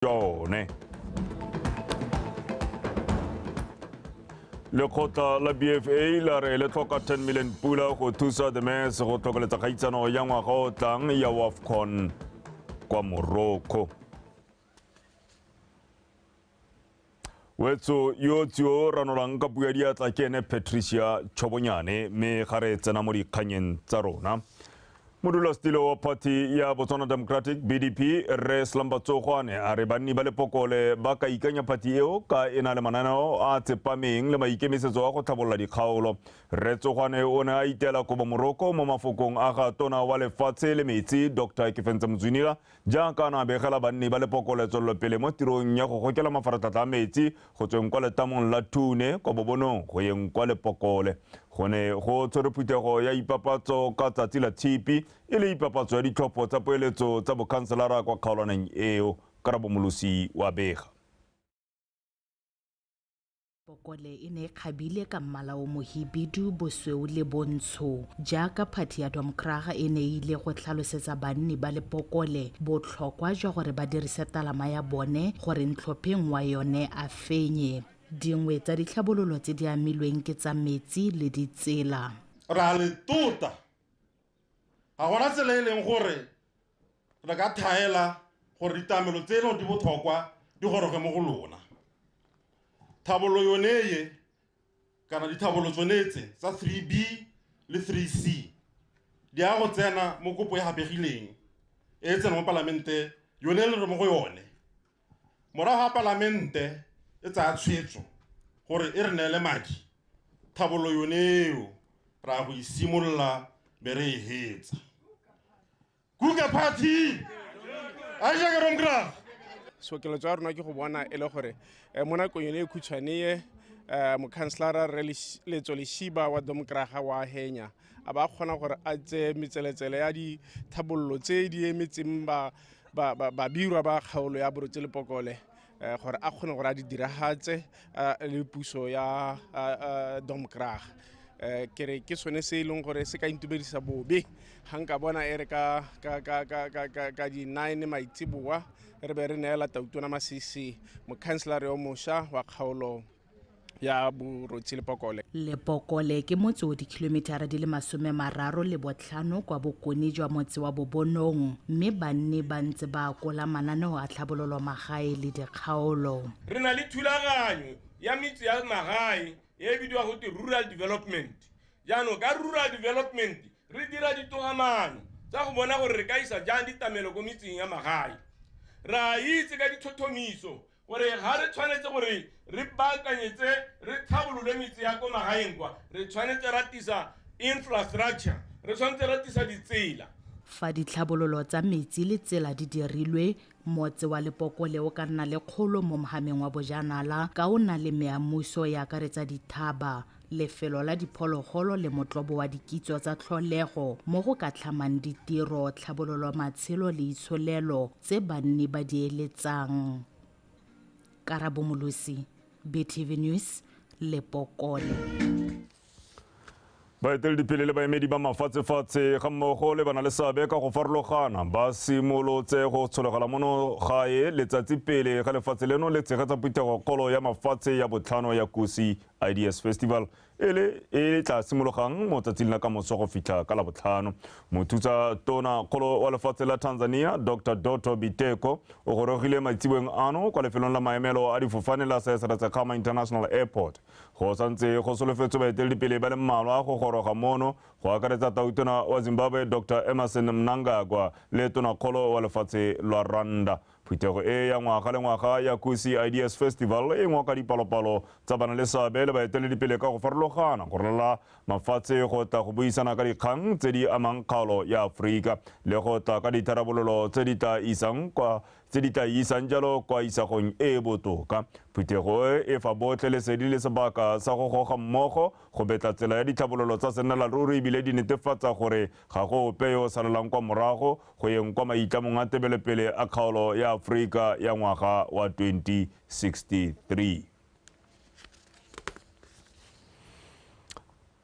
Jone. Lekgotla la BFA la re le tlhoka 10 million pula go thusa the Mets go tlhokoletsa kgaitsano ya ngwaga o tlang ya WAFCON kwa Morocco. Wetso yo tsio ranolang ka puo ya diatla ke ene Patricia Chobonyane, mme ga re tsena mo dikganyeng tsa rona. Modulasetilo wa party ya Botswana Democratic BDP Rre Slumber Tsogwane a re banni ba Lepokole ba ka ikanya party eo ka e na le mananeo a tsepameng le maikemisetso a go tlhabolola dikgaolo. Rre Tsogwane o ne a itela kobo moroko mo mafokong a ga tona wa lefatshe le metsi Dr. Kefentse Mzwinila jaaka a begela banni ba Lepokole tswelelopele mo tirong ya go gokela mafaratlhatlha a metsi go tsweng kwa letamong la Thune kwa Bobonong go yeng kwa Lepokole. Go ne go tshwere phuthego ya ipapatso ka tsatsi la Tshipi e le ipapatso ya ditlhopho tsa poeletso tsa bokhanselara kwa kgaolwaneng eo. Karabo Molosi wa bega. Pokole e ne e kgabile ka mmala o mohibidu, bosweu le bontsho. Jaaka phathi ya Domkraga e ne e ile go tlhalosetsa banni ba Lepokole botlhokwa jwa gore ba dirise talama ya bone gore ntlhopheng wa yone a fenye. Dingwe tsa ditlhabololo tse di amilweng ke tsa metsi le ditsela. Ra le tota. Ga gona tsela e leng gore re ka thaela gore ditamelo tse e leng di botlhokwa di goroge mo go lona. Thabololo yone e kana dithabololo tsone tse tsa 3B le 3C di a go tsena mo kopo e gapegileng e tsena mo palamente yone e le re mo go yone. Morago ga palamente e tsaya tshwetso gore e re neele madi, thabololo yone eo ra go isimolola be re e hetsa. Kuka party! Aja ke Domkraga! So keletso ya rona ke go bona e le gore mo nakong yone e khutshwane e mokhanselara Rre Letso Leshiba wa Domkraga wa Henya a ba kgona gore a tseye metseletsele ya dithabololo tse di emetseng babirwa ba kgaolo ya Borotse Lepokole gore a kgone gore a di diragatse le puso ya Domkraga. Ke re ke sone se e leng gore se ka intumedisa bobe ga nka bona e re ka di-9 maitseboa re be re neela Tautona Masisi mokhanselara yo mošwa wa kgaolo ya Borotse Lepokole. Lepokole ke motse o dikilometara di le 35 kwa bokone jwa motse wa Bobonong, mme banni ba ntse ba akola mananeo a tlhabololo magae le dikgaolo. Re na le thulaganyo ya metse ya magae e bidiwa go te rural development. Jaanong ka rural development re dira ditogamano tsa go bona gore re ka isa jang ditamelo ko metseng ya magae. Re a itse ka ditlhotlhomiso gore ga re tshwanetse gore re baakanyetse re tlhabolole metse ya ko magaeng kwa, re tshwanetse ra tisa infrastructure, re tshwanetse ra tisa ditsela. Fa ditlhabololo tsa metsi le tsela di dirilwe, motse wa Lepokole o ka nna le kgolo mo mohameng wa bojanala ka o na le meamuso e akaretsa dithaba, lefelo la diphologolo le motlobo wa dikitso tsa tlholego mo go ka tlhamang ditiro, tlhabololo matshelo le itsholelo tse banni ba di eletsang. Karabo Molosi, BTV News, Lepokole. Baeteledipele le baemedi ba mafatshefatshe ga mmogo le bana le seabe ka go farologana ba simolotse go tshologela mono gae letsatsi pele ga lefatshe leno le tshegetsa phuthegokgolo ya mafatshe ya botlhano ya Kusi Ideas Festival e le e tla simologang mo tsatsing la kamoso go fitlha ka Labotlhano. Mothusa tona kgolo wa lefatshe la Tanzania Dr. Doto Biteko o gorogile maitseboeng ano kwa lefelong la maemelo a difofane la Seretse Khama International Airport. Go santse go solofetswe baeteledipele ba le mmalwa go goroga mono go akaretsa tautona wa Zimbabwe Dr. Emerson Mnangagwa le tonakgolo wa lefatshe lwa Rwanda. Phuthego e ya ngwaga le ngwaga ya Kusi Ideas Festival e ngoka dipalopalo tsa bana le seabe le baeteledipele ka go farologana go ralala mafatshe go tla go buisana ka dikgang tse di amang kgaolo ya Aforika le go tla ka ditharabololo tse di tla isang kwa tse di tla isang jalo kwa isagong e e botoka. Phuthego e e fa botlhe lesedi le sebaka sa go goga mmogo go betla tsela ya ditlhabololo tsa sennela ruri ebile di netefatsa gore ga go ope yo o salelang kwa morago go yeng kwa maitlamong a tebelopele a kgaolo ya Aforika ya ngwaga wa 2063.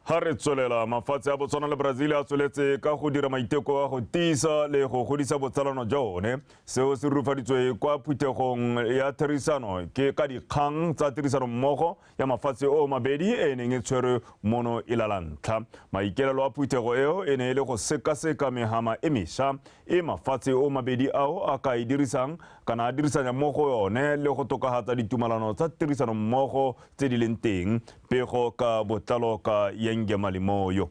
Ha re tswelela, mafatshe a Botswana le Brazil a tsweletse ka go dira maiteko a go tiisa le go godisa botsalano jwa one. Seo se rurifaditswe kwa phuthegong ya therisano ke ka dikgang tsa tirisanommogo ya mafatshe o mabedi e neng e tshwerwe mono e la ntlha. Maikaelelo a phuthego eo e ne e le go sekaseka mehama e mešwa e mafatshe o mabedi ao a ka e dirisang kana a dirisanya mo go yone le go tokafatsa ditumalano tsa tirisanommogo tse di leng teng. Pego ka botlalo ka Yenge Malimoyo.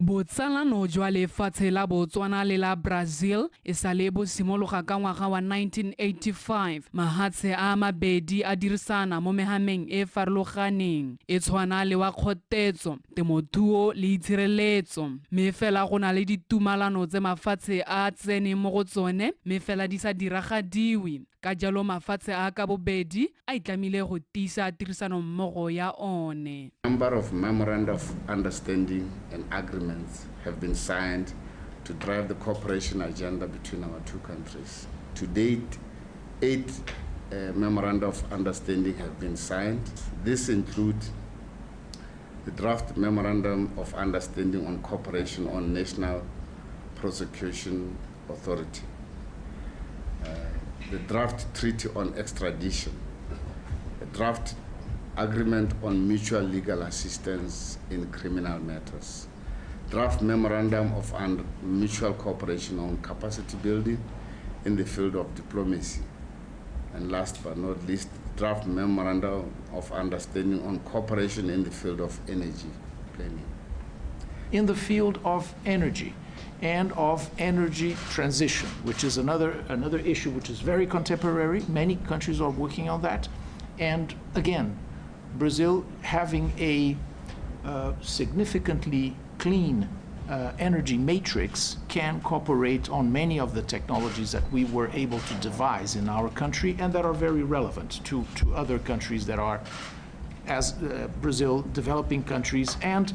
Botsalano jwa lefatshe la Botswana le la Brazil e sale bo simologa ka ngwaga wa 1985. Mahatshe a mabedi a dirisana mo mehameng e farologaneng e tshwana le wa kgotetso, temothuo le itshireletso, mme fela go na le ditumalano tse mafatshe a tseneng mo go tsone mme fela di sa diragadiwe. Ka jalo mafatshe a ka bobedi a itlamile go tiisa tirisanommogo ya one. A number of memoranda of understanding and agreements have been signed to drive the cooperation agenda between our two countries. To date, 8 memoranda of understanding have been signed. This includes the draft memorandum of understanding on cooperation on National Prosecution Authority, the draft treaty on extradition, a draft agreement on mutual legal assistance in criminal matters, draft memorandum of mutual cooperation on capacity building in the field of diplomacy, and last but not least, draft memorandum of understanding on cooperation in the field of energy planning. In the field of energy and of energy transition, which is another issue which is very contemporary. Many countries are working on that. And again, Brazil having a significantly clean energy matrix can cooperate on many of the technologies that we were able to devise in our country and that are very relevant to other countries that are, as Brazil, developing countries and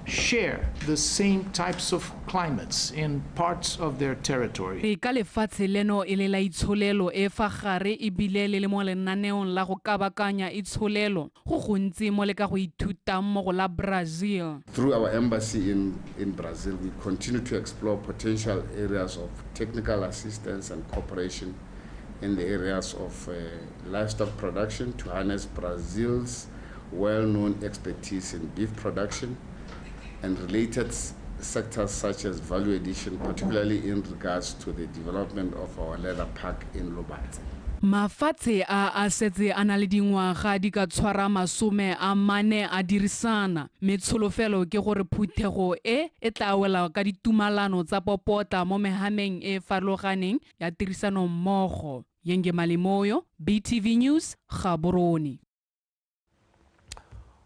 share the same types of climates in parts of their territory. Re ka lefatshe leno e le la itsholelo e fa gare ebile le le mo lenaneong la go kabakanya itsholelo go gontsi mo le ka go ithutang mo go la Brazil. Through our embassy in Brazil, we continue to explore potential areas of technical assistance and cooperation in the areas of livestock production to harness Brazil's well-known expertise in beef production and related sectors such as value addition, particularly in regards to the development of our leather park in Lobatse. Mafatshe a setse a na le dingwaga di ka tshwara 40 a dirisana, mme tsholofelo ke gore phuthego e e tla wela ka ditumalano tsa popota mo mehameng e farologaneng ya tirisanommogo. Yenge Malimoyo, BTV News, Gaborone.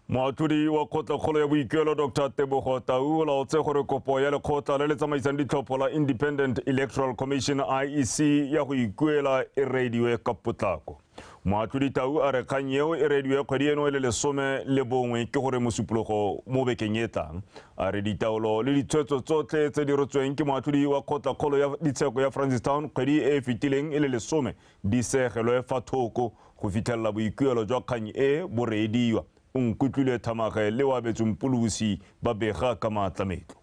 Moatlhodi wa kgotlakgolo ya boikuelo Dr. Tebogo Tau o laotse gore kopo ya lekgotla le le tsamaisang ditlhopho la Independent Electoral Commission IEC ya go ikuela e reediwe ka potlako. Moatlhodi Tau a re kgang eo e reediwe kgwedi eno e le 11 ke gore mosupologo mo bekeng e tlang. A re ditaolo le ditshwetso tsotlhe tse di rotsweng ke moatlhodi wa kgotlakgolo ya ditsheko ya Francistown kgwedi e e fetileng e le 10 di segelwe fa thoko go fitlhelela boikuelo jwa kgang e bo reediwa. Nkutlwile Thamage le wa betsong Pulusi ba bega ka maatlametlo.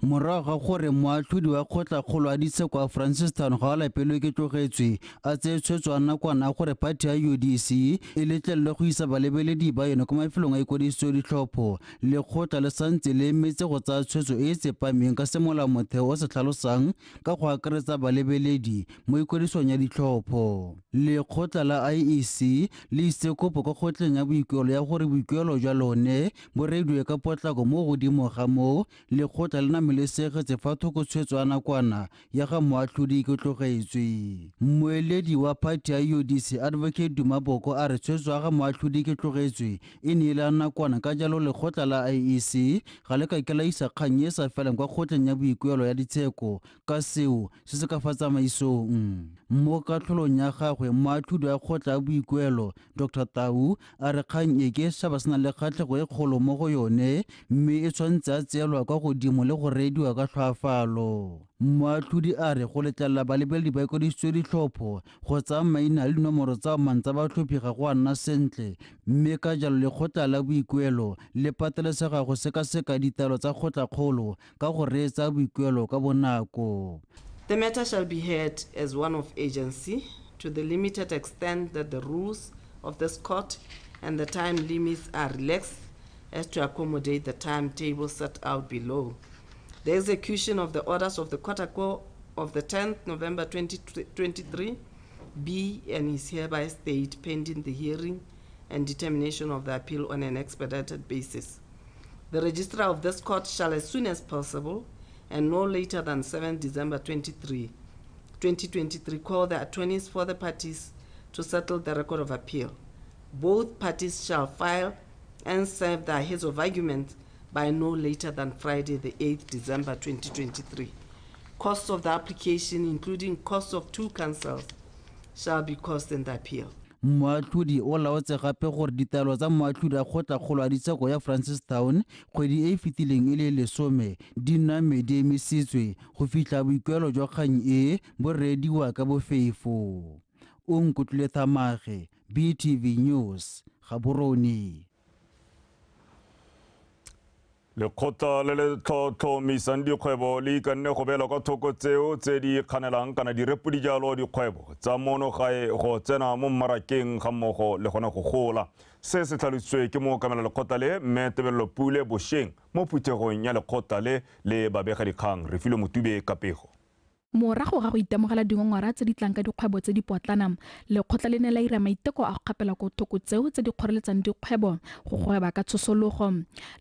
Morago ga gore moatlhodi wa kgotlakgolo a ditsheko a Francistown ga a lapelwe ke tlogetswe a tseye tshwetso a nakwana gore phathi ya UDC e letlelelwe go isa balebeledi ba yone kwa mafelong a ikwadisitso ditlhopho, lekgotla le santse le emetse go tsaya tshwetso e e tsepameng ka se molaomotheo o se tlhalosang ka go akaretsa balebeledi mo ikwadisong ya ditlhopho. Lekgotla la IEC le isitse kopo kwa kgotleng ya boikuelo ya gore boikuelo jwa lone bo reediwe ka potlako. Mo godimo ga moo, lekgotla le namile segetse fa thoko tshwetso ya nakwana ya ga moatlhodi ke tlogetswe. Mmueledi wa phathi ya UDC Advocate Duma Boko a re tshwetso ya ga moatlhodi ke tlogetswe e ne e le ya nakwana, ka jalo lekgotla la IEC ga le ka ke la isa kgang e sa felang kwa kgotleng ya boikuelo ya ditsheko ka seo se se ka fa tsamaisong. Mo katlholong ya gagwe, moatlhodi wa kgotla ya boikuelo Dr Tau a re kgang e ke setšhaba se na le kgatlhego e kgolo mo go yone, mme e tshwanetse a tseelwa kwa godimo le go reediwa ka tlhoafalo. Moatlhodi a re go letlelela balebeledi ba ikwadisitswe ditlhopho go tsaya maina le dinomoro tsa omang tsa batlhophi ga go a nna sentle, mme ka jalo lekgotla la boikuelo le patelesega go sekaseka ditaelo tsa kgotlakgolo ka go reetsa boikuelo ka bonako. The matter shall be heard as one of agency to the limited extent that the rules of this court and the time limits are relaxed as to accommodate the timetable set out below. The execution of the orders of the court of the 10th November 2023 be and is hereby stayed pending the hearing and determination of the appeal on an expedited basis. The registrar of this court shall, as soon as possible and no later than 7 December 2023, call the attorneys for the parties to settle the record of appeal. Both parties shall file and serve their heads of argument by no later than Friday, the 8th December 2023. Costs of the application, including costs of two counsels, shall be cost in the appeal. Moatlhodi o laotse gape gore ditaelo tsa moatlhodi a kgotlakgolo a ditsheko ya Francistown kgwedi e e fetileng e le 10 di name di emisitswe go fitlha boikuelo jwa kgang e bo reediwa ka bofefo. O nkutlwile Thamage, BTV News, Gaborone. Lekgotla le le tlhotlhomisang dikgwebo le ikanne go beela kwa thoko tseo tse di kganelang kana di repodijalo dikgwebo tsa mono gae go tsena mo mmarakeng ga mmogo le gona go gola. Se se tlhalositswe ke mookamela lekgotla le mme Tebello Pule bošeng mo phuthegong ya lekgotla le le babegadikgang Refilwe Motube ka pego. Morago ga go itemogela dingongora tse di tlang ka dikgwebo tse di potlana, lekgotla le ne la ira maiteko a go kgapela ko thoko tseo tse di kgoreletsang dikgwebo go gweba ka tshosologo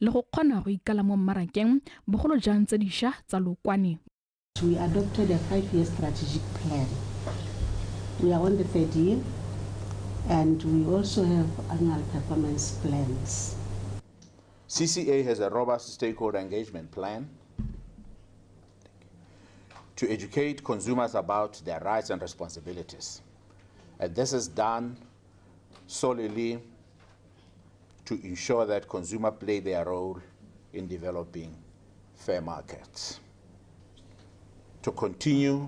le go kgona go ikala mo mmarakeng, bogolo jang tse dišwa tsa lokwane. We adopted a 5-year strategic plan. We are on the 3rd year and we also have annual performance plans. CCA has a robust stakeholder engagement plan to educate consumers about their rights and responsibilities. And this is done solely to ensure that consumers play their role in developing fair markets. To continue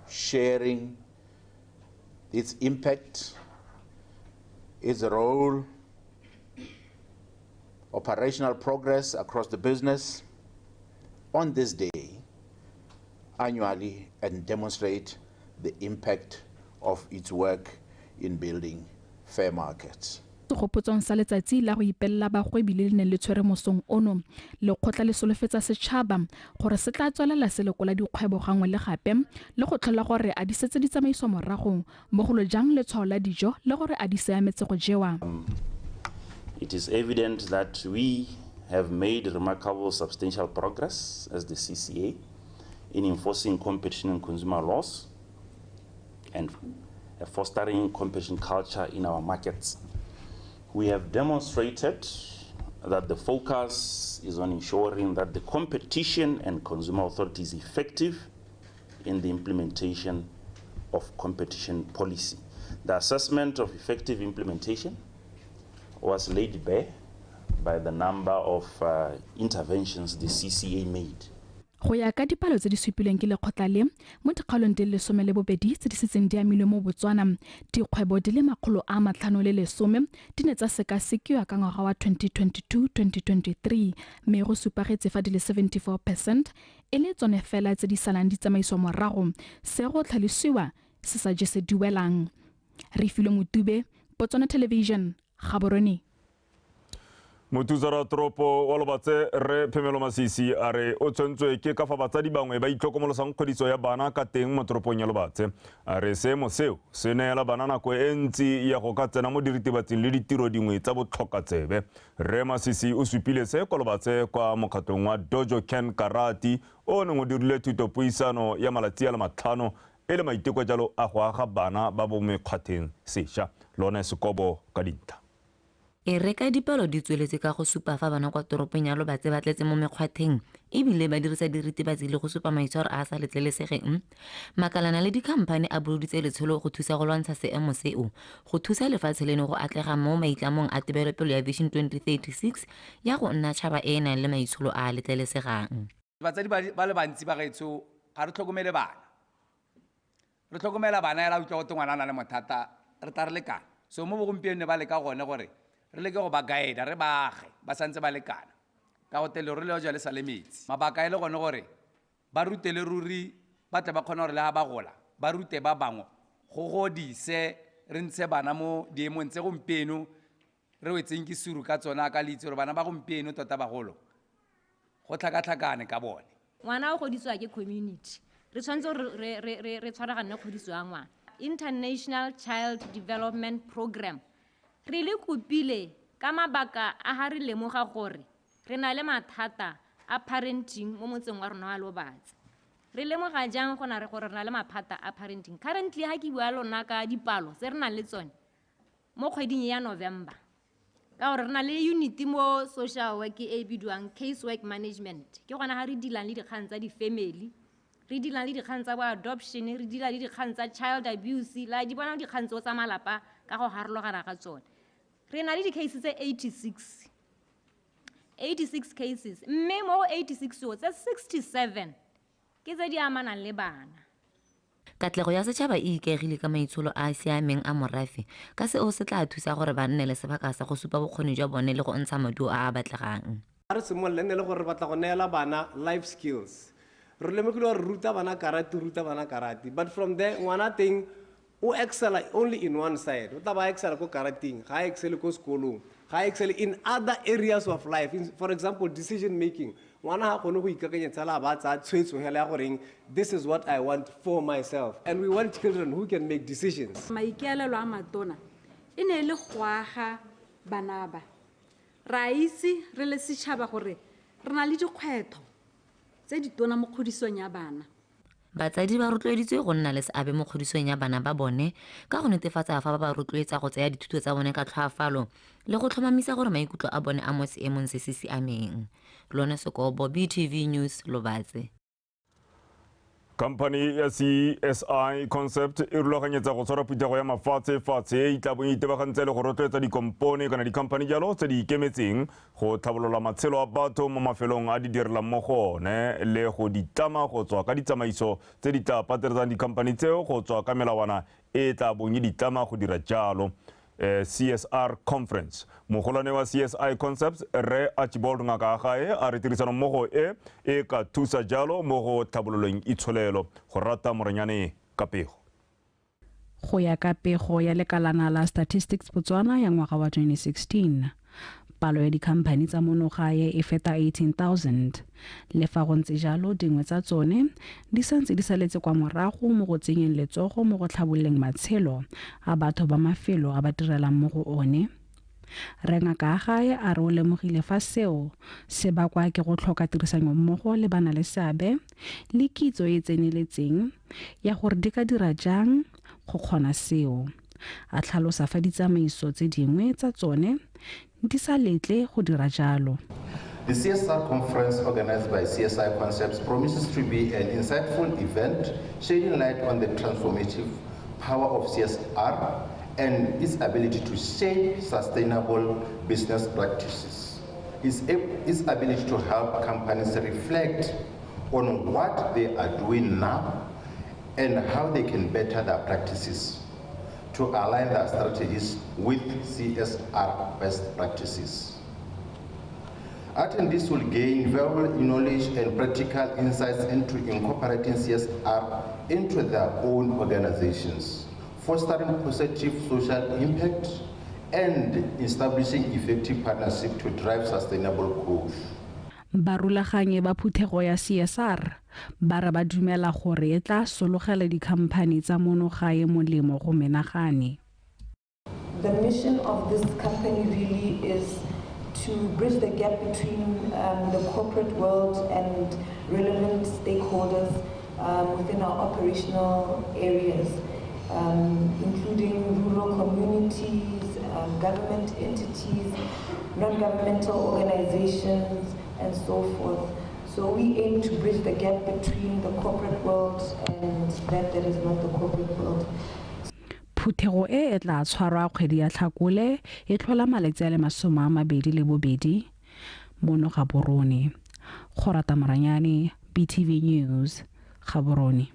sharing its impact, its role, operational progress across the business on this day annually, and demonstrate the impact of its work in building fair markets. Segopotsong sa letsatsi la go ipelela bagwebi le le neng le tshwere mosong ono, lekgotla le solofetsa setšhaba gore se tla tswelela se lekola dikgwebo gangwe le gape le go tlhola gore a di setse di tsamaiswa morago, bogolo jang letshwao la dijo le gore a di siametse go jewa. It is evident that we have made remarkable substantial progress as the CCA in enforcing competition and consumer laws and fostering competition culture in our markets. We have demonstrated that the focus is on ensuring that the Competition and Consumer Authority is effective in the implementation of competition policy. The assessment of effective implementation was laid bare by the number of interventions the CCA made. Go ya ka dipalo tse di supilweng ke lekgotla le mo dikgaolong di le 12 tse di setseng di amilwe mo Botswana, dikgwebo di le 510 di ne tsa sekasekiwa ka ngwaga wa 2022-2023, mme go supagetse fa di le 74% e le tsone fela tse di salang di tsamaiswa morago, se go tlhalosiwa se sa je se duelang. Refilwe Motube, Botswana Television, Gaborone. Mothusa toropo wa Lobatse Rre Phemelo Masisi a re o tshwentswe ke ka fa batsadi bangwe ba itlhokomolosang kgodiso ya bana ka teng mo toropong ya Lobatse. A re seemo seo se neela bana nako e ntsi ya go ka tsena mo diritibatsing le ditiro dingwe tsa botlhokatsebe. Rre Masisi o supile se kwa Lobatse kwa mokgatlong wa Dojo Ken Karate o neng o dirile thutopuisano ya malatsi a le 5 e le maiteko jalo a go aga bana ba bo mekgwatheng sešwa. Lone Sekobo ka dintlha. E re ka dipalo di tsweletse ka go supa fa bana kwa toropong ya Lobatse ba tletse mo mekgwatheng ebile ba dirisa diritibatsi le go supa maitshwaro a a sa letlelesegeng, makalana le dikhamphane a boloditse letsholo go thusa go lwantsha seemo seo, go thusa lefatshe leno go atlega mo maitlamong a tebelopele ya Vision 2036 ya go nna tšhaba e e nang le maitsholo a a letlelesegang. Batsadi ba le bantsi ba gaetsho ga re tlhokomele bana. Re tlhokomela bana ela utlwa gote ngwana a na le mathata, re tla re lekana. So mo bogompieno ne ba leka gone gore re leke go ba guide, re ba age, ba santse ba lekana. Ka go tele re le ja le sa le metsi. Mabaka e le gone gore ba rute le ruri ba tle ba kgone gore le ha ba gola, ba rute ba bangwe go godise re ntshe bana mo diemong tse gompieno re wetseng ke suru ka tsona ka le itse gore bana ba gompieno tota bagolo go tlhakatlhakane ka bone. Ngwana o godisiwa ke community. Re tshwanetse re tshwaragane kgodiso ya ngwana. International Child Development Program. Re le kopile ka mabaka a ha re lemoga gore re na le mathata a parenting mo motseng wa rona wa Lobatse. Re lemoga jang go na re gore re na le maphata a parenting. Currently ha ke bua lona ka dipalo tse re nang le tsone mo kgweding ya November, ka gore re na le unit mo social work e bidiwang case work management. Ke gona ha re dealang le dikgang tsa di-family, re dealang le dikgang tsa bo adoption, re deala le dikgang tsa child abuse, la di bona dikgang tseo tsa malapa ka go harologana ga tsone. Re na le di-case tse 86 cases, mme mo go 86 o tse 67 ke tse di amanang le bana. Katlego ya setšhaba e ikaegile ka maitsholo a a siameng a morafe, ka seo se tla thusa gore ba nne le sebaka sa go supa bokgoni jwa bone le go ntsha maduo a a batlegang. Re simolola ne le gore re batla go neela bana life skills. Re lemogile gore ruta bana karate, but from there ngwana teng o excela only in one side. O tla ba excela ko karateng, ga a excele ko sekolong, ga a excele in other areas of life. For example, decision making. Ngwana ga kgone go ikakanyetsa la ba tsaya tshwetso hela ya goreng this is what I want for myself. And we want children who can make decisions. Maikaelelo a matona e ne le go aga bana ba. Ra itse re le setšhaba gore re na le dikgwetlho tse di tona mo kgodisong ya bana. Batsadi ba rotloeditswe go nna le seabe mo kgodisong ya bana ba bone ka go netefatsa fa ba ba rotloetsa go tsaya dithuto tsa bone ka tlhoafalo le go tlhomamisa gore maikutlo a bone a mo seemong se se siameng. Lone Sekobo, BTV News, Lobatse. Company ya CSI Concept e rulaganyetsa go tshwara phuthego ya mafatshe-fatshe e tla bong e itebagantse le go rotloetsa dikompone kana dikhamphane jalo tse di ikemetseng go tlhabolola matshelo a batho mo mafelong a di direlang mo go one le go di tlama go tswa ka ditsamaiso tse di tla pateletsang dikhamphane tseo go tswa ka melawana e tla bong e di tlama go dira jalo. CSR Conference. Mogolwane wa CSI Concepts Re Archibald Ngakagae a re tirisanommogo e e ka thusa jalo mo go tlhabololeng itsholelo. Go rata Morenyane ka pego. Go ya ka pego ya lekalana la Statistics Botswana ya ngwaga wa 2016, palo ya dikhamphane tsa mono gae e feta 18,000. Le fa go ntse jalo, dingwe tsa tsone di santse di saletse kwa morago mo go tsenyeng letsogo mo go tlhabololeng matshelo a batho ba mafelo a ba direlang mo go one. Re Ngakagae a re o lemogile fa seo se bakwa ke go tlhoka tirisanommogo le bana le seabe le kitso e tseneletseng ya gore di ka dira jang go kgona seo. A tlhalosa fa ditsamaiso tse dingwe tsa tsone di sa letle go dira jalo. The CSR conference organized by CSI Concepts promises to be an insightful event shedding light on the transformative power of CSR and its ability to shape sustainable business practices, its ability to help companies reflect on what they are doing now and how they can better their practices to align their strategies with CSR best practices. Attendees will gain valuable knowledge and practical insights into incorporating CSR into their own organizations, fostering positive social impact, and establishing effective partnerships to drive sustainable growth. Barulaganyi ba phuthego ya CSR ba re ba dumela gore e tla sologela dikhamphane tsa mono gae molemo go menagane. The mission of this company really is to bridge the gap between the corporate world and relevant stakeholders within our operational areas, including rural communities, government entities, non-governmental organizations, and so forth. So we aim to bridge the gap between the corporate world and that is not the corporate world. Phuthego e tla tshwarwa kgwedi ya Tlhakole e tlhola malatsi a le 22 mono Gaborone. Gorata Maranyane, BTV News, Gaborone.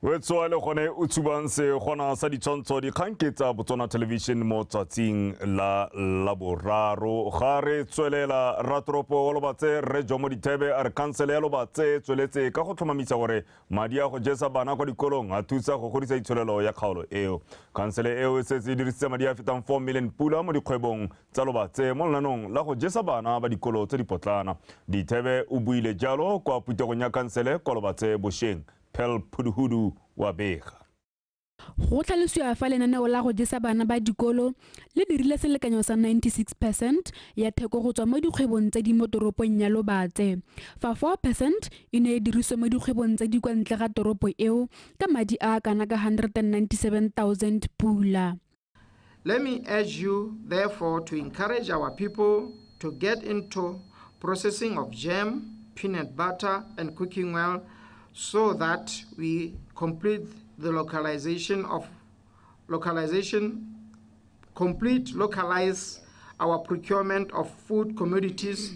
Wetswa le gone o tshubang se gona sa ditshwantsho dikgang ke tsa Botswana Television mo tsatsing la Laboraro. Ga re tswelela ratoropo wa Lobatse Rre Jomo Dithebe a re khansele ya Lobatse tsweletse ka go tlhomamisa gore madi a go jesa bana kwa dikolong a thusa go godisa itsholelo ya kgaolo eo. Khansele eo e setse e dirisitse madi a fetang 4 million pula mo dikgwebong tsa Lobatse mo lenanong la go jesa bana ba dikolo tse dipotlana. Dithebe o buile jalo kwa phuthegong ya khansele kwa Lobatse bosheng. Pel Phuduhudu wa bega. Go tlhalosiwa fa lenaneo la go jesa bana ba dikolo le dirile selekanyo sa 96% ya theko go tswa mo dikgwebong tse di mo toropong ya Lobatse. Fa 4% e ne e diriswe mo dikgwebong tse di kwa ntle ga toropo eo ka madi a kana ka 197,000 pula. Let me urge you therefore to encourage our people to get into processing of jam, peanut butter and cooking oil, so that we complete the localize our procurement of food commodities,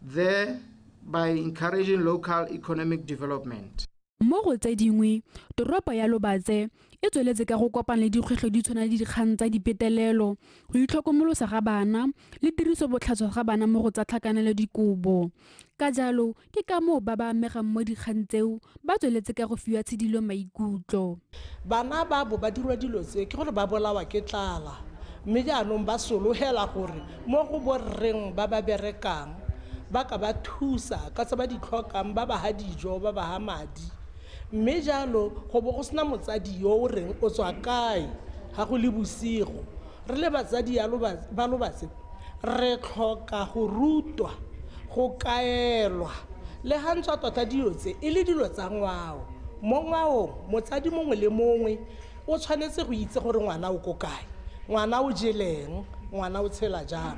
thereby encouraging local economic development. Mo go tse dingwe, toropo ya Lobatse e tsweletse ka go kopana le dikgwetlho di tshwana le dikgang tsa dipetelelo, go itlhokomolosa ga bana le tiriso botlhaswa ga bana mo go tsa tlhakanelo dikobo. Ka jalo, ke ka moo ba ba amegang mo dikgang tseo ba tsweletse ka go fiwa tshidilo maikutlo. Bana ba bo ba dirwa dilo tse ke gore ba bolawa ke tlala, mme jaanong ba sologela gore mo go borreng ba ba berekang ba ka ba thusa ka tse ba di tlhokang, ba ba ha dijo, ba ba ha madi. Mme jalo go bo go sena motsadi yo o reng o tswa kae ga go le bosigo. Re le batsadi ba Lobatse re tlhoka go rutwa, go kaelwa le ga ntswa tota dilo tse e le dilo tsa ngwao. Mo ngwaong motsadi mongwe le mongwe o tshwanetse go itse gore ngwana o ko kae, ngwana o jeleng, ngwana o tshela jang.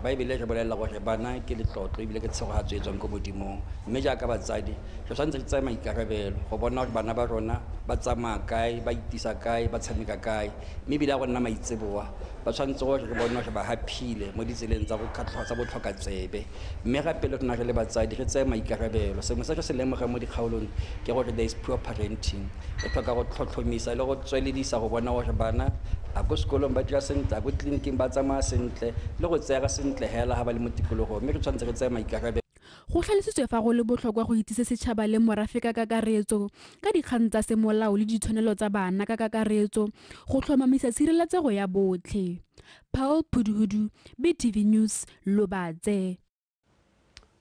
Baebele re bolelela gore bana ke letlotlo ebile ke tshegogatso e tswang ko modimong, mme jaaka batsadi re tshwanetse re tsaya maikarabelo go bona gore bana ba rona ba tsamaya kae, ba itisa kae, ba tshameka kae, mme ebile a go nna maitseboa ba tshwanetse gore re bone gore ba haphile mo ditseleng tsa botlhoka tsebe. Mme gape le rona re le batsadi re tseye maikarabelo. Sengwe se re se lemogang mo dikgaolong ke gore there is poor parenting. Re tlhoka go tlhotlhomisa le go tsweledisa go bona gore bana a ko sekolong ba dira sentle, a ko tleliniking ba tsamaya sentle, le go tseega sentle hela ga ba le mo tikologong, mme re tshwanetse re tseye maikarabelo. Go tlhalositswe fa go le botlhokwa go itsise setšhaba le morafe ka kakaretso ka dikgang tsa semolao le ditshwanelo tsa bana ka kakaretso go tlhomamisa tshireletsego ya botlhe. Paul Phuduhudu, BTV News, Lobatse.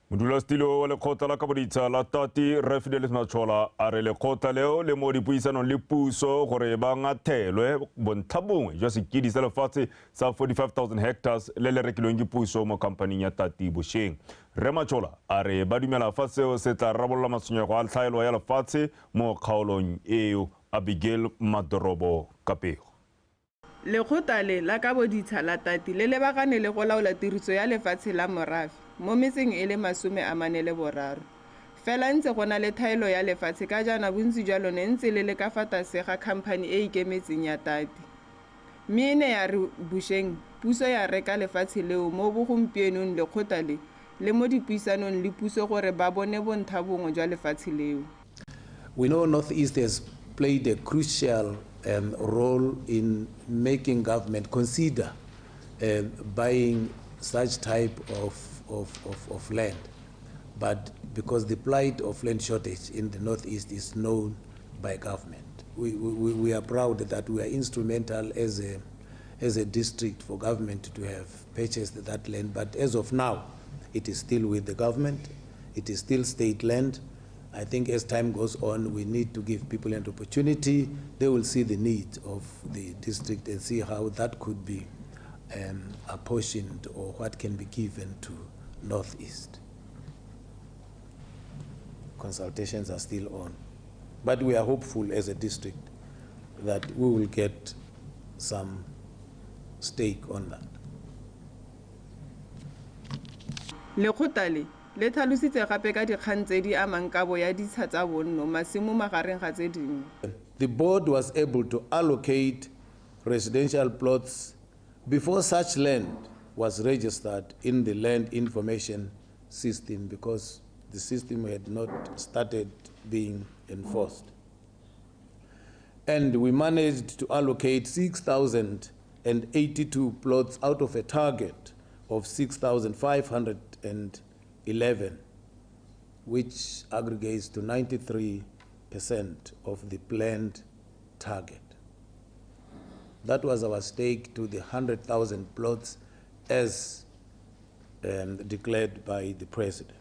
Modulasetilo wa lekgotla la kaboditsha la Tati Rre Fidelis Matshola a re lekgotla leo le mo dipuisanong le puso gore ba ngathelwe bontlhabongwe jwa sekidi sa lefatshe sa 45,000 hectares le le rekilweng ke puso mo khampaning ya Tati bosheng. Rre Matshola a re ba dumela fa seo se tla rarabolola matshwenyego a tlhaelo ya lefatshe mo kgaolong eo. Abigail Madorobo ka pego. Lekgotla le la kaboditsha la Tati le lebagane le go laola tiriso ya lefatshe la morafe mo metseng e le 43. Fela ntse go na le thaelo ya lefatshe ka jaana bontsi jwa lone ntse le le ka fa tlase ga khamphani e ikemetseng ya Tati. Mme e ne ya re bošeng puso ya reka lefatshe leo mo bogompienong lekgotla le le mo dipuisanong le puso gore ba bone bontlha bongwe jwa lefatshe leo. We know Northeast has played a crucial role in making government consider buying such type of land. But because the plight of land shortage in the Northeast is known by government, we are proud that we are instrumental as a district for government to have purchased that land. But as of now, it is still with the government. It is still state land. I think as time goes on, we need to give people an opportunity. They will see the need of the district and see how that could be apportioned or what can be given to Northeast. Consultations are still on. But we are hopeful as a district that we will get some stake on that. Lekgotla le le tlhalositse gape ka dikgang tse di amang kabo ya ditsha tsa bonno, masimo magareng ga tse dingwe. The board was able to allocate residential plots before such land was registered in the land information system, because the system had not started being enforced. And we managed to allocate 6,082 plots out of a target of 6,511, which aggregates to 93% of the planned target. That was our stake to the 100,000 plots as declared by the president.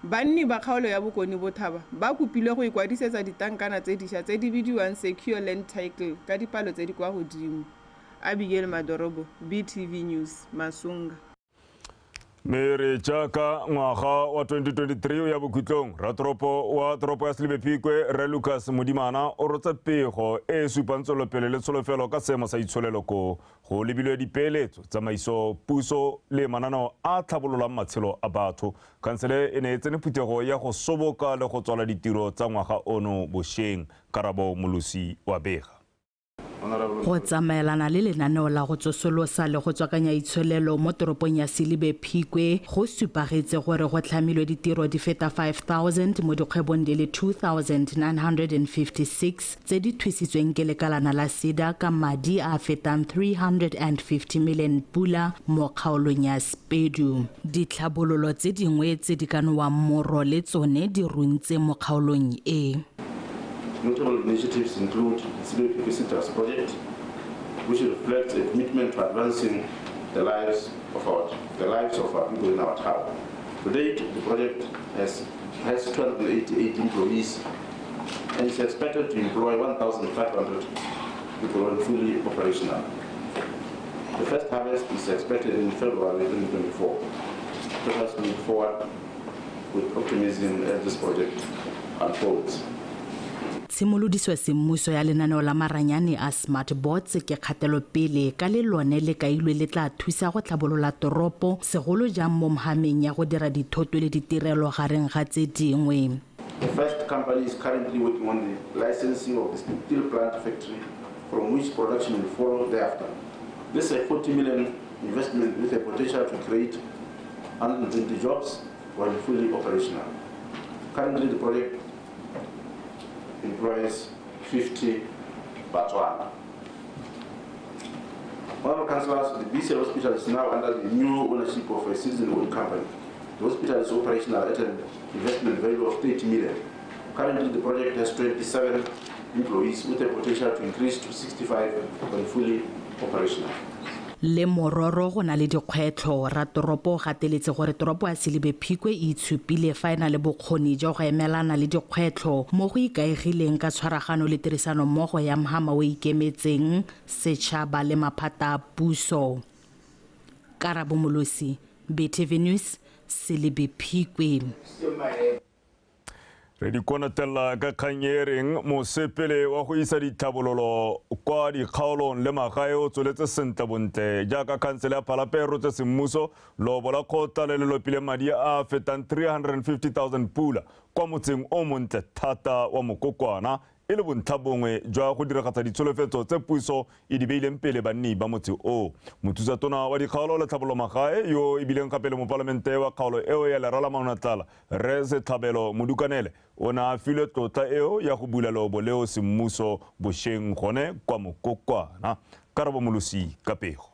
Banni ba kgaolo ya Bokone Botlhaba ba kopilwe go ikwadisetsa ditankana tse dišwa tse di bidiwang Secure Land Title ka dipalo tse di kwa godimo. Abigail Madorobo, BTV News, Masunga. Mme re jaaka ngwaga wa 2023 o ya bokhutlong, ratoropo wa toropo ya Selebi Phikwe Rre Lucas Modimana o rotse pego e e supang tswelelopele le tsholofelo ka seemo sa itsholelo ko go lebilwe dipeeletso, tsamaiso, puso le mananeo a tlhabololang matshelo a batho. Khansele e ne e tsene phuthego ya go soboka le go tswala ditiro tsa ngwaga ono bošweng. Karabo Molosi wa bega. Go tsamaelana le lenaneo la go tsosolosa le go tswakanya itsholelo mo toropong ya Selebi Phikwe go supagetse gore go tlhamilwe ditiro di feta 5000 mo dikgwebong di le 2956 tse di thusitsweng ke lekalana la SEDA ka madi a fetang 350 million pula mo kgaolong ya Sepedu. Ditlhabololo tse dingwe tse di ka nowang moro le tsone di runtse mo kgaolong e. Notable initiatives include the Selebi Phikwe Citrus Project, which reflects a commitment to advancing the lives of our people in our town. To date, the project has 288 employees and is expected to employ 1,500 people when fully operational. The first harvest is expected in February 2024. Let us move forward with optimism as this project unfolds. Tshimolodiso semmuso ya lenaneo la maranyane a smart boards ke kgatelopele ka le lone le kailwe le tla thusa go tlhabolola toropo segolo jang mo mhameng ya go dira dithoto le ditirelo gareng ga tse dingwe. The first company is currently working on the licensing of the steel plant factory, from which production will follow thereafter. This is a 40 million investment with a potential to create 120 jobs when fully operational. Currently, the project employs 50 Batswana. Honorable Councillors, the BC Hospital is now under the new ownership of a citizen-owned company. The hospital is operational at an investment value of 30 million. Currently, the project has 27 employees with a potential to increase to 65 when fully operational. Le mororo go na le dikgwetlho, ratoropo o gateletse gore toropo ya Selebi Phikwe e itshupile fa e na le bokgoni jwa go emelana le dikgwetlho mo go ikaegileng ka tshwaragano le tirisanommogo ya mhama o ikemetseng, setšhaba le maphata a puso. Karabo Molosi, BTV News, Selebi Phikwe. Re di konatella ka kgang e reng mosepele wa go isa ditlhabololo kwa dikgaolong le magae o tsweletse sentle bontle jaaka khansele ya Palapye e rotse semmuso lobo la kgotla le le lopile madi a fetang 350,000 pula kwa motseng o montle thata wa Mokokwana e le bontlha bongwe jwa go diragatsa ditsholofetso tse puso e di beileng pele banni ba motse o. Mothusatona wa dikgaolo le tlhabololo magae yo e bileng gape le mopalamente wa kgaolo eo ya Lerala Maunatlala Rre Setlhabelo Modukanele o ne a filwe tlotla eo ya go bula leobo leo semmuso bošweng gone kwa Mokokwana. Karabo Molosi ka pego.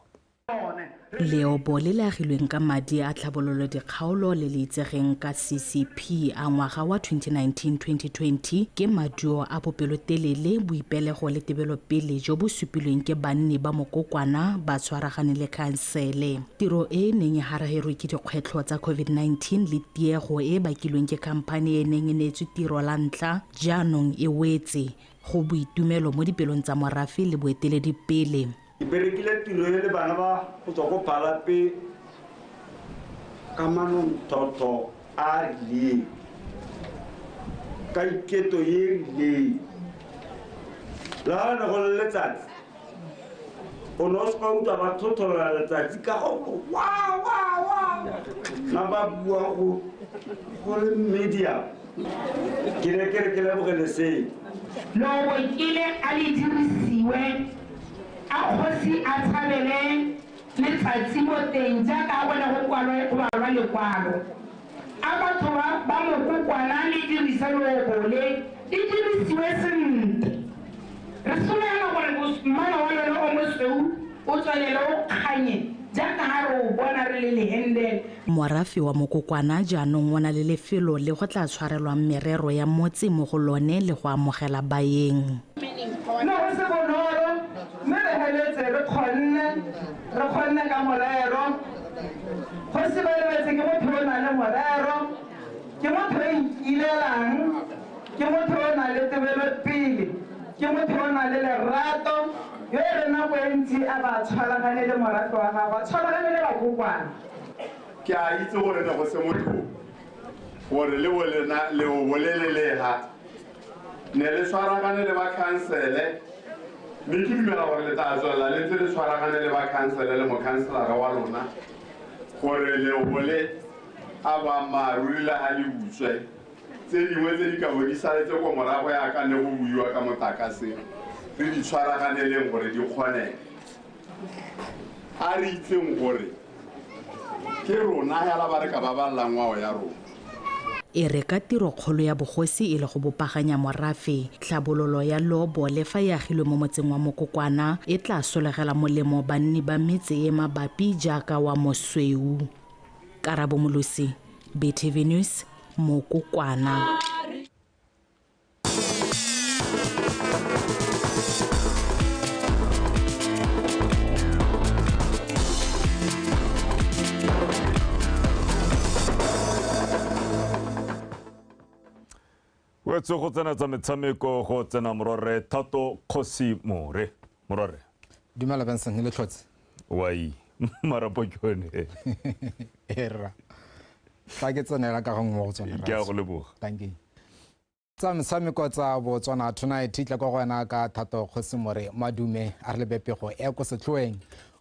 Leobo le le agilweng ka madi a tlhabololo dikgaolo le le itsegeng ka CCP a ngwaga wa 2019-2020 ke maduo a bopelotelele, boipelego le tebelopele jo bo supilweng ke banni ba Mokokwana ba tshwaragane le khansele. Tiro e e neng e haraherwe ke dikgwetlho tsa COVID-19 le tiego e e bakilweng ke khamphani e neng e neetswe tiro la ntlha jaanong e wetse go boitumelo mo dipelong tsa morafe le boeteledipele. Ke berekile tiro e le bana ba go tswa ko Palapye ka manontlhotlho a rileng. Ka iketo e rileng. La ne go le letsatsi, o ne o seka utlwa ba tlhotlholola letsatsi ka go wa wa wa. Na ba bua go le media. Ke ne ke re ke lebogele seo. Lobo kile a le dirisiwe a kgosi a tshabele letsatsi mo teng jaaka go ne go kwalwa go balwa lekwalo. A batho ba Mokokwana le dirise lobo le le dirisiwe sentle. Re solofela gore mmala wa lone o mosweu o tswelele o kganye jaaka ha re o bona re le lehendele. Morafe wa Mokokwana jaanong o na le lefelo le go tla tshwarelwang merero ya motse mo go lone le go amogela baeng. Ne go se bonolo mme re heletse re kgonne ka morero. Kgosi ba lebetse ke motho o nang le morero, ke motho o ikilelang, ke motho o nang le tebelopele, ke motho o nang le lerato, yo e re nako e ntsi a ba tshwaragane le morafe wa gagwe, a tshwaragane le bakokwana. Ke a itse gore ne go se motho gore le bolena le o bolelelega ne le tshwaragane le ba khansele, mme ke dumela gore le tla tswelela le ntse le tshwaragane le ba khansele le mokhanselara wa lona gore le bole a boammaaruri le ga le utswe tse dingwe tse di ka bo di saletse ko morago yaka ne go buiwa ka motlakase re di tshwaraganeleng gore di kgonege. A re itseng gore ke rona hela ba re ka baballang ngwao ya rona. E re ka tirokgolo ya bogosi e le go bopaganya morafe, tlhabololo ya lobo le fa e agilwe mo motseng wa Mokokwana e tla solegela molemo banni ba metse e mabapi jaaka wa Mosweu. Karabo Molosi, BTV News, Mokokwana. Wetse go tsena tsa metshameko go tsena morore Thato Kgosi More. Morore. Dumela Benson le tlhotse. Wai, marapo ke one. Era. Tla ke tsenela ka gongwe go tsone. Ke a go leboga. Thank you. Tsa metshameko tsa Botswana Tonight tla kwa go wena ka Thato Kgosi More Madume a re lebepego e ko setlhoeng.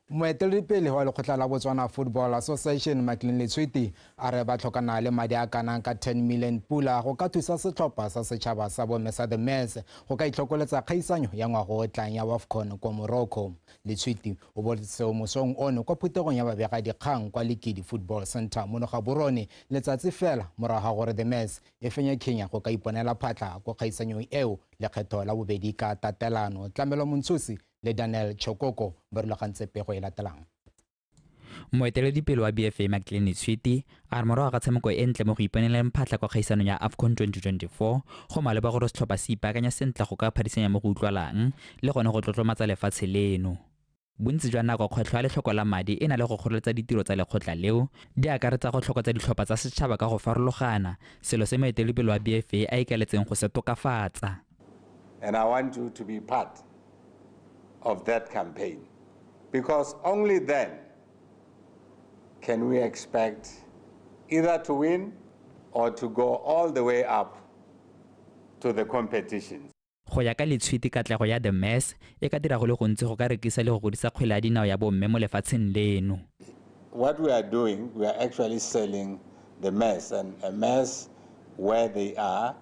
Moeteledipele wa lekgotla la Botswana Football Association Maclean Letshwiti a re ba tlhokana le madi a kanang ka 10 million pula go ka thusa setlhopha sa setšhaba sa bomme sa The Mess go ka itlhokoletsa kgaisanyo ya ngwaga o tlang ya WAFCON kwa Morocco. Letshwiti o boletse seo mosong ono kwa phuthegong ya babegadikgang kwa Lekidi Football Center mono Gaborone letsatsi fela morago ga gore The Mess e fenye Kenya go ka iponela phatlha kwa kgaisanyong eo lekgetho la bobedi ka tatelano. Tlamelo Montshosi le Daniel Chokoko ba rulagantse pego e latelang. Moeteledipele wa BFA Maclean Letshwiti a re morago ga tshameko e ntle mo go iponeleng phatlha kwa kgaisanong ya AFCON 2024 go maleba gore setlhopha se ipaakanya sentle go ka phadisanya mo go utlwalang le gone go tlotlomatsa lefatshe leno. Bontsi jwa nako kgwetlho ya letlhoko la madi e na le go kgoreletsa ditiro tsa lekgotla leo di akaretsa go tlhokotsa ditlhopha tsa setšhaba ka go farologana, selo se moeteledipele wa BFA a ikaeletseng go se tokafatsa. And I want you to be part of that campaign, because only then can we expect either to win or to go all the way up to the competitions. Go ya ka Letshwiti, katlego ya The Mess e ka dira go le gontsi go ka rekisa le go godisa kgwele ya dinao ya bomme mo lefatsheng leno. What we are doing, we are actually selling The Mess, and a mess where they are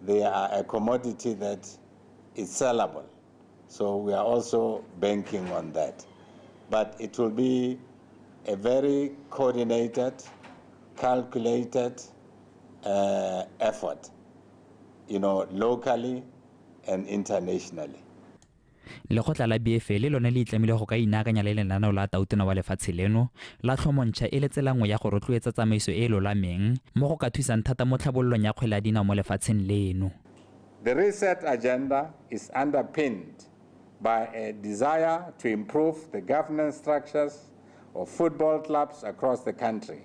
a commodity that is sellable. So we are also banking on that. But it will be a very coordinated, calculated effort, locally and internationally. Lekgotla la BFA le lone le itlamile go ka inaakanya le lenaneo la tautona wa lefatshe leno la tlhomontšha e le tsela nngwe ya go rotloetsa tsamaiso e e lolameng mo go ka thusang thata mo tlhabololong ya kgwele ya dinao mo lefatsheng leno. The reset agenda is underpinned by a desire to improve the governance structures of football clubs across the country.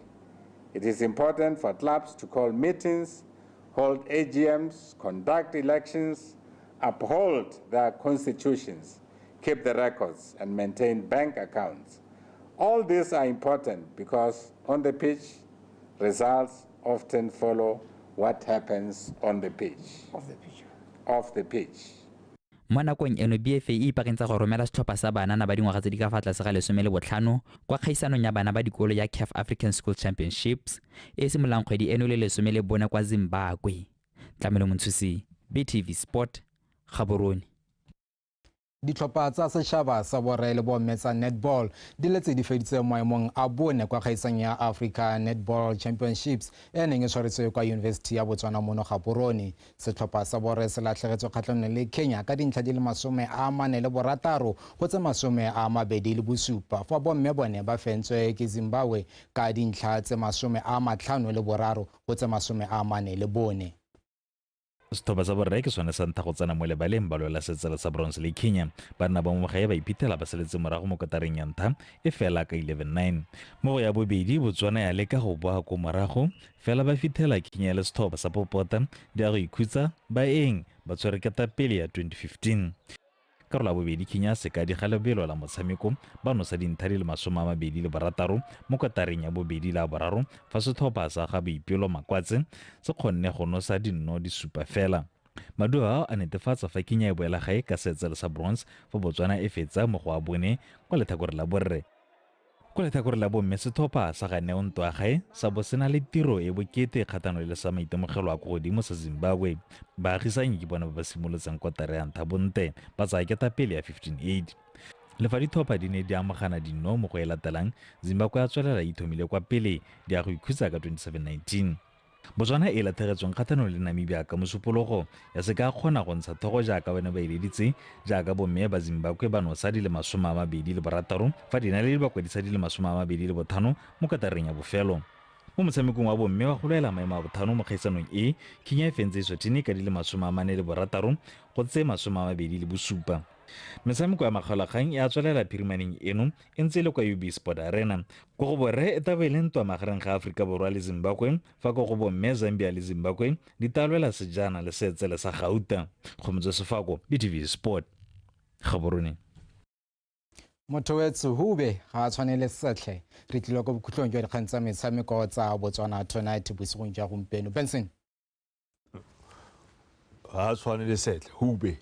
It is important for clubs to call meetings, hold AGMs, conduct elections, uphold their constitutions, keep the records, and maintain bank accounts. All these are important because on the pitch, results often follow what happens on the pitch. Off the pitch. Off the pitch. Mo nakong eno BFA e ipaakantsa go romela setlhopha sa banana ba dingwaga tse di ka fa tlase ga 15 kwa kgaisanong ya bana ba dikolo ya CAF African School Championships e e simololang kgwedi eno le 14 kwa Zimbabwe. Tlamelo Montshusi, BTV Sport, Gaborone. Ditlhopha tsa setšhaba sa borre le bomme tsa netball di letse di feditse maemong a bone kwa kgaisang ya Africa Netball Championships e neng e tshwaretswe kwa University ya Botswana mono Gaborone. Setlhopha sa borre se latlhegetswe kgatlhanong le Kenya ka dintlha di le 46 go tse 27, fa bomme bone ba fentswe ke Zimbabwe ka dintlha tse 53 go tse 44. Setlhopha sa borre ke sone sa ntlha go tsena mo lebaleng ba lwela setsela sa bronze le Kenya. Banna ba mo gae ba iphitlhela ba saletse morago mo kotareng ya ntlha e fela ka 11-9. Mo go ya bobedi Botswana ya leka go boa ko morago fela ba fitlhela Kenya le setlhopha sa popota di ya go ikhutsa ba eng ba tshwere ketapele ya 2015. Karolo ya bobedi Kenya se ka diga lebelo la motshameko ba nosa dintlha di le 26 mo kotareng ya bobedi la boraro fa setlhopha sa ga Boipelo Makwatse se kgonne go nosa dinno di supa fela. Maduo ao a netefatsa fa Kenya e boela gae ka setsele sa bronze fa Botswana e fetsa mo go a bone kwa letlhakore la borre. Kwa letlhakore la bomme setlhopha sa ga Neo Ntwagae sa bo se na le tiro e bokete kgatlhanong le sa maitemogelo a ko godimo sa Zimbabwe. Baagisanyi ke bona ba ba simolotseng kotara ya ntlha bonte ba tsaya ketapele ya 15-8. Le fa ditlhopha di ne di amogana dinno mo go e latelang, Zimbabwe ya tswelela e ithomile kwa pele di ya go ikhutsa ka 27-19. Botswana e latlhegetsweng kgatlhanong le Namibia ka mosupologo ya se ka kgona go ntsha thogo jaaka bone ba eleditse, jaaka bomme ba Zimbabwe ba nosa di le 26 fa dinaledi ba kwadisa di le 25 mo kotareng ya bofelo. Mo motshamekong wa bomme wa go lwela maemo a botlhano mo kgaisanong e, Kenya e fentse Eswatini ka di le 46 go tse 27. Metshameko ya makgaolakgang e a tswelela phirimaneng eno e ntse e le kwa UB Sport Arena. Ko go borre e tabo e le ntwa magareng ga Aforika Borwa le Zimbabwe, fa ko go bomme Zambia le Zimbabwe di tla lwela sejana le seetsele sa gauta. Kgomotso Sefako, BTV Sport, Gaborone. Motho wetsho hube ga a tshwanele setlhe. Re tlile ko bokhutlong jwa dikgang tsa metshameko tsa Botswana Tonight bosigong jwa gompieno. Benson ga a tshwanele setlhe hube.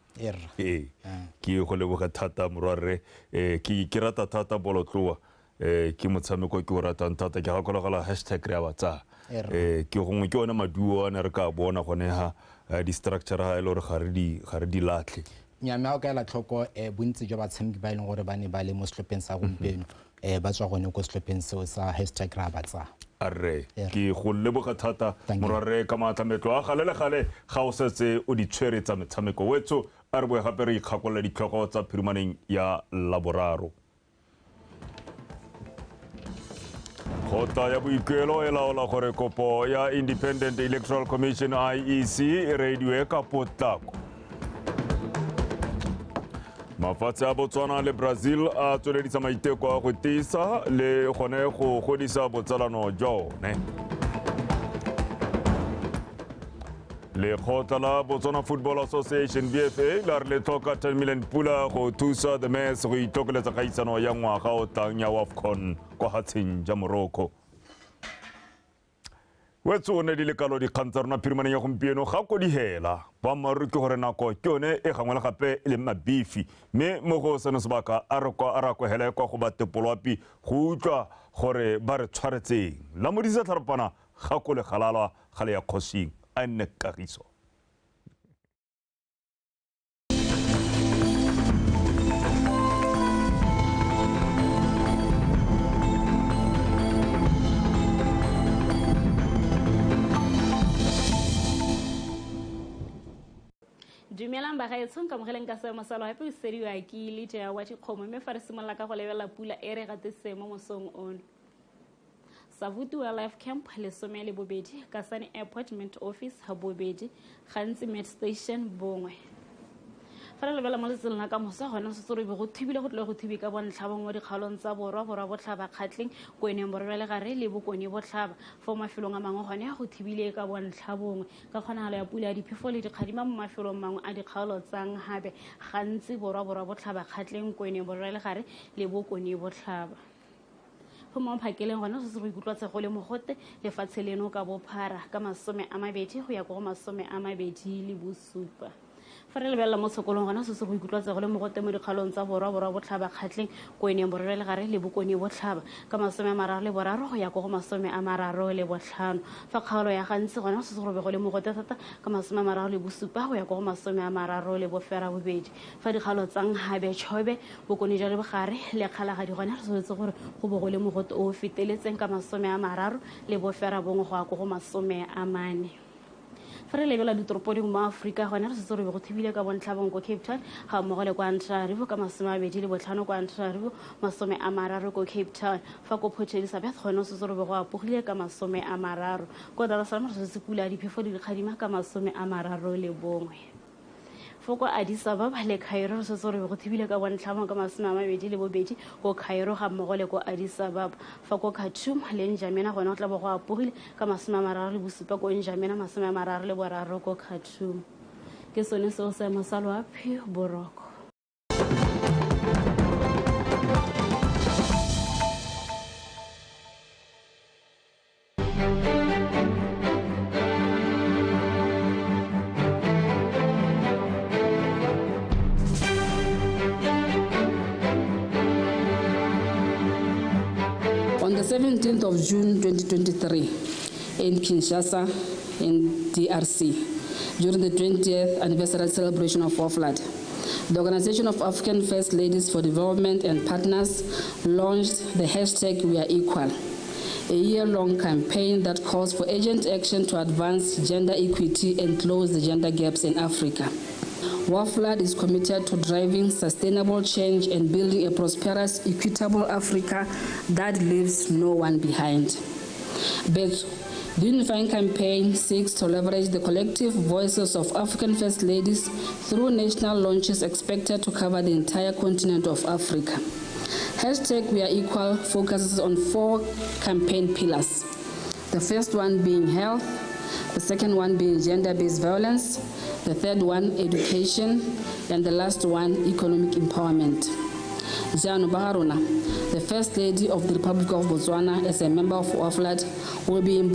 Ee, ke go leboga thata morwarre. Ke rata thata bolotloa. Ke motshameko ke o ratang thata. Ke gakologela hashtag re a ba tsaya. Ke gongwe ke one maduo a ne re ka bona gone ha di-structure ga e le gore ga re di latlhe. Mme ga o ka ela tlhoko bontsi jwa batshameki ba e leng gore ba ne ba le mo setlhopheng sa gompieno ba tswa gone ko setlhopheng seo sa hashtag re a ba tsaya. Arre, ke go leboga thata morwarre ka maatlametlo a gale le gale ga o setse o di tshwere tsa metshameko wetso. A re boe gape re ikgakolola ditlhogo tsa phirimaneng ya Laboraro. Kgotla ya boikuelo e laola gore kopo ya Independent Electoral Commission IEC e reediwe ka potlako. Mafatshe a Botswana le Brazil a tsweledisa maiteko a go tiisa le gone go godisa botsalano jwa one. Lekgotla la Botswana Football Association BFA la re le tlhoka 10 million pula go thusa the Mets go itokeletsa kgaisano ya ngwaga o tlang ya WAFCON kwa hatsheng ja Morocco. Wetso ne di le kalo dikgang tsa rona phirimaneng ya gompieno ga ko di hela. Boammaaruri ke gore nako ke yone e gangwe le gape e leng mabifi, mme mo go seno sebaka a re kwa hele kwa go ba tepoloapi go utlwa gore ba re tshwaretseng. La modisa tlharopana ga ko le galalwa ga le ya kgosing a nne kagiso. Dumelang bagaetsho, nkamogeleng ka seemo sa loapi o sediwa ke Lydia wa dikgomo, mme fa re simolola ka go lebelela pula e re gateseng mo mosong ono. Savuti Wildlife Camp 12, Kasane Airport Met Office 2, Gantsi Met Station 1. Fa re lebelela mo letsatsing la ka moso gone setse re be go thibile go tlile go thibe ka bontlha bongwe mo dikgaolong tsa borwa, borwa botlhaba, Kgatleng, Kweneng, Borwa le Gare le Bokone Botlhaba. Fo mafelong a mangwe gone go thibile ka bontlha bongwe ka kgonagalo ya pula ya diphefo le dikgadima mo mafelong mangwe a dikgaolo tsa Nghabe, Gantsi, Borwa, Borwa Botlhaba, Kgatleng, Kweneng, Borwa le Gare le Bokone Botlhaba. Go mo phakeleng gona se se go ikutlwa go le mogote lefatshe leno ka bophara ka 20 go ya go 27. Fa re lebelela mo tshokolong gona se se go ikutlwa go le mogote mo dikgaolong tsa borwa borwa botlhaba kgatleng koeneng borwa le gare le bokone botlhaba ka 33 go ya go 35. Fa kgaolo ya gantsi gona se se go be go le mogote thata ka 37 go ya go 38. Fa dikgaolo tsa Nhabe Chobe bokone jwa lebogare le kgalagadi gona re soletse gore go bo go le mogote o feteletseng ka 39 go ya go 40. Fa re lebela ditoropo dingwe mo Aforika gone re setse re be go thibile ka bontlhabong ko Cape Town ga mmogo le kwa Antananarivo ka 25 kwa Antananarivo 30 ko Cape Town. Fa ko Port Elizabeth gone o setse re be go apogile ka 30. Ko Dar es Salaam re setse pula diphefo di dikgadima ka 31. Foko Addis Ababa le Cairo re setse re be go thibile ka bontlhabong ka 22 ko Cairo ga mmogo le ko Addis Ababa. Fa ko Khartoum le N'Djamena gone go tla bo go apogile ka 37 ko N'Djamena 33 ko Khartoum. Ke sone seo seemo sa loapi boroko. On the 17th of June 2023, in Kinshasa, in DRC, during the 20th anniversary celebration of WAFLAD, the Organization of African First Ladies for Development and Partners launched the hashtag #WeAreEqual, a year-long campaign that calls for urgent action to advance gender equity and close the gender gaps in Africa. WAFLAD is committed to driving sustainable change and building a prosperous, equitable Africa that leaves no one behind. But the unifying campaign seeks to leverage the collective voices of African First Ladies through national launches expected to cover the entire continent of Africa. Hashtag #WeAreEqual focuses on 4 campaign pillars. The first one being health, the second one being gender-based violence, the third one, education, and the last one, economic empowerment. Jaanong Bagarona, the First Lady of the Republic of Botswana, as a member of WAFLAD, will be embarking